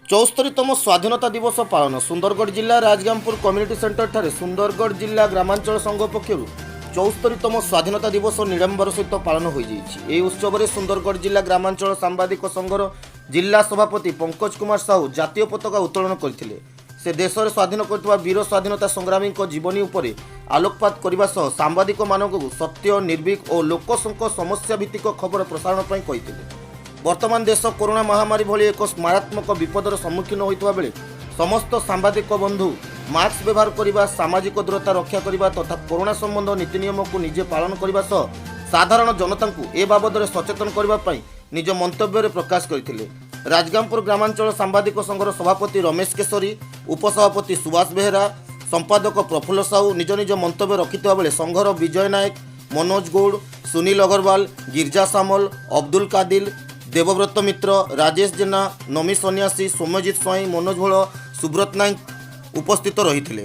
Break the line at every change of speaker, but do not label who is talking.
74ତମ ସ୍ୱାଧୀନତା ଦିବସ ପାଳନ। ସୁନ୍ଦରଗଡ଼ ଜିଲ୍ଲା ରାଜଗାଙ୍ଗପୁର କମ୍ୟୁନିଟି ସେଣ୍ଟରଠାରେ ସୁନ୍ଦରଗଡ଼ ଜିଲ୍ଲା ଗ୍ରାମାଞ୍ଚଳ ସଂଘ ପକ୍ଷରୁ 74ତମ ସ୍ୱାଧୀନତା ଦିବସ ନିଡ଼ମ୍ବର ସହିତ ପାଳନ ହୋଇଯାଇଛି। ଏହି ଉତ୍ସବରେ ସୁନ୍ଦରଗଡ଼ ଜିଲ୍ଲା ଗ୍ରାମାଞ୍ଚଳ ସାମ୍ବାଦିକ ସଂଘର ଜିଲ୍ଲା ସଭାପତି ପଙ୍କଜ କୁମାର ସାହୁ ଜାତୀୟ ପତାକା ଉତ୍ତୋଳନ କରିଥିଲେ। ସେ ଦେଶରେ ସ୍ୱାଧୀନ କରିଥିବା ବୀର ସ୍ୱାଧୀନତା ସଂଗ୍ରାମୀଙ୍କ ଜୀବନୀ ଉପରେ ଆଲୋକପାତ କରିବା ସହ ସାମ୍ବାଦିକମାନଙ୍କୁ ସତ୍ୟ, ନିର୍ଭୀକ ଓ ଲୋକଙ୍କ ସମସ୍ୟା ଭିତ୍ତିକ ଖବର ପ୍ରସାରଣ ପାଇଁ କହିଥିଲେ। ବର୍ତ୍ତମାନ ଦେଶ କରୋନା ମହାମାରୀ ଭଳି ଏକ ମାରାତ୍ମକ ବିପଦର ସମ୍ମୁଖୀନ ହୋଇଥିବା ବେଳେ ସମସ୍ତ ସାମ୍ବାଦିକ ବନ୍ଧୁ ମାସ୍କ ବ୍ୟବହାର କରିବା, ସାମାଜିକ ଦୂରତା ରକ୍ଷା କରିବା ତଥା କରୋନା ସମ୍ବନ୍ଧ ନୀତି ନିୟମକୁ ନିଜେ ପାଳନ କରିବା ସହ ସାଧାରଣ ଜନତାଙ୍କୁ ଏ ବାବଦରେ ସଚେତନ କରିବା ପାଇଁ ନିଜ ମନ୍ତବ୍ୟରେ ପ୍ରକାଶ କରିଥିଲେ। ରାଜଗାଙ୍ଗପୁର ଗ୍ରାମାଞ୍ଚଳ ସାମ୍ବାଦିକ ସଂଘର ସଭାପତି ରମେଶ କେଶରୀ, ଉପସଭାପତି ସୁଭାଷ ବେହେରା, ସମ୍ପାଦକ ପ୍ରଫୁଲ୍ଲ ସାହୁ ନିଜ ନିଜ ମନ୍ତବ୍ୟ ରଖିଥିବା ବେଳେ ସଂଘର ବିଜୟ ନାୟକ, ମନୋଜ ଗୌଡ଼, ସୁନୀଲ ଅଗରୱାଲ, ଗିର୍ଜା ସାମଲ, ଅବଦୁଲ କାଦିଲ, ଦେବବ୍ରତ ମିତ୍ର, ରାଜେଶ ଜେନା, ନମି ସନ୍ନ୍ୟାସୀ, ସୌମ୍ୟଜିତ ସ୍ୱାଇଁ, ମନୋଜ ଭୋଳ, ସୁବ୍ରତ ନାୟକ ଉପସ୍ଥିତ ରହିଥିଲେ।